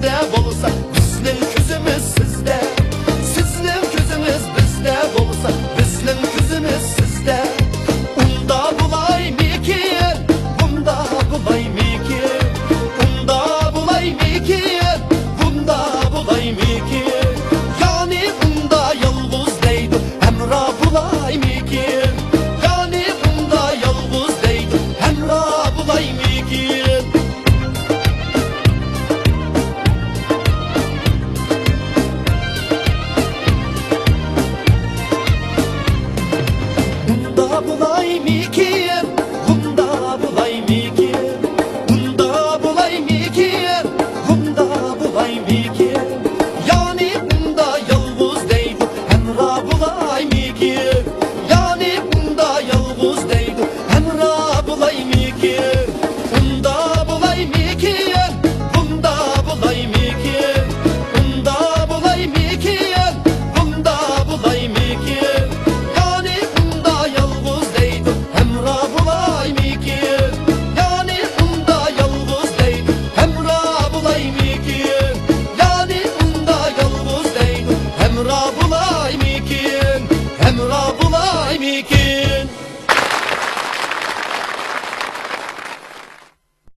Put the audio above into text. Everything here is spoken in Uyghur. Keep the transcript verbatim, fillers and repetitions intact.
بولسا، بىزنىڭ كۆزىمىز سىزدە. سىزنىڭ كۆزىڭىز بىزدە بولسا، بىزنىڭ كۆزىمىز سىزدە. ئۇندا بولايمىكىن، بۇندا بولايمىكىن؟ ئۇندا بولايمىكىن، بۇندا بولايمىكىن؟ يانى ئۇندا يالغۇز دەيدۇ، ھەمراھ بولايمىكىن؟ يانى ئۇندا يالغۇز دەيدۇ، ھەمراھ بولايمىكىن؟ ئۇندا بولايمىكىن، بۇندا بولايمىكىن؟ ئۇندا بولايمىكىن، بۇندا بولايمىكىن؟ يانى ئۇندا يالغۇز دەيدۇ، ھەمراھ بولايمىكىن؟ يانى ئۇندا يالغۇز دەيدۇ، ھەمراھ بولايمىكىن؟ ئۇندا بولايمىكىن، بۇندا بولايمىكىن؟ ئۇندا بولايمىكىن، بۇندا بولايمىكىن؟ يانى ئۇندا يالغۇز دەيدۇ، ھەمراھ بولايمىكىن؟ يانى ئۇندا يالغۇز دەيدۇ، ھەمراھ بولايمىكىن؟ يانى ئۇندا يالغۇز دەيدۇ، ھەمراھ بولايمىكىن؟ ھەمراھ بولايمىكىن؟